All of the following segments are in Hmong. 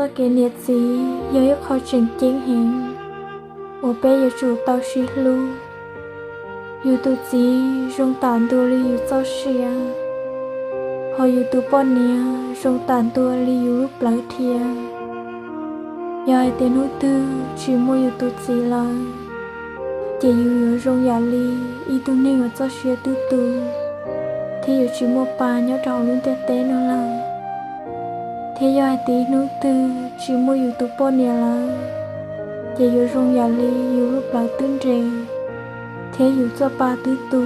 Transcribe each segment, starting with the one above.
Txoj kev niam txiv yog ib qho tseem ceeb heev uas peb yuav tsum tau sib hlub. Yus tus txiv zoo tam ntua li yus txoj sia, hos yus tus poj niam zoo tam ntua li yus lub plawv thiab. Yog hais tias hnub twg tsis muaj yus tus txiv lawm, ces yus yuav zoo yam li ib tug neeg uas txoj sia twb tu, thiab yuav tsis muaj pa nyob rau hauv lub ntiaj teb no lawm. Thiab yog hais tias hnub twg tsis muaj yus tus poj niam lawm, ces yuav zoo yam li yus lub plawv twb nres, thiab yus txoj pa twb tu.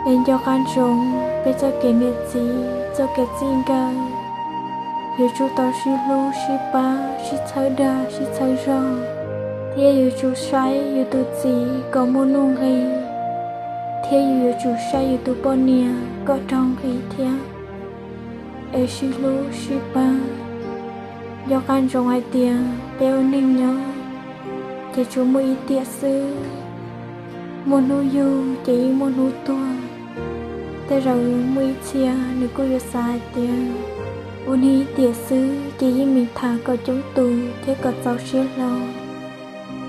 Es nco qab ntsoov peb txoj kev niam txiv, txoj kev txij nkawm, yuav tsum tau sib hlub sib pab, sib txhawb dag sib txhawb zog, thiab yuav tsum saib yus tus txiv kom muaj nuj nqis, thiab yus yuav tsum saib yus tus poj niam kom raug nqi thiab. Es sib hlub sib pab. Nco qab ntsoov hais tias peb ua neeg nyob ces tsuas muaj ib tiam xwb. Muaj hnub yug ces yeej muaj hnub tuag. Tej zaum muaj ib txhia nws kuj yuav xav hais tias ua neeg ib tiam xwb ces yeej meem tham kom coob tus thiab kom txaus siab hlo.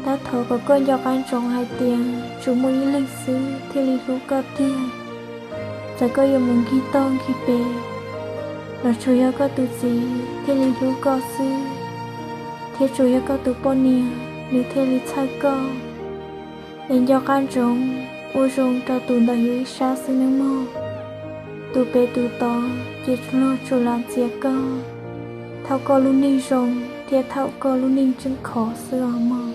Tab thov kom koj nco qab ntsoov hais tias tsuas muaj ib leeg xwb thiaj li hlub koj tiag. Txawm koj yuav mus nkig toj nkig pes, los tsuas yog koj tus txiv thiaj li hlub koj xwb, thiab tsuas yog koj tus poj niam nws thiaj li txhawj koj. Es nco qab ntsoov, ua zoo rau tus ntawm yus ib sab xwb nawb mog. Tus pem tus tod ces luag tsuas lam txiav koj thaum koj lub neej zoo thiab thaum koj lub neej tseem khov xwb os mog.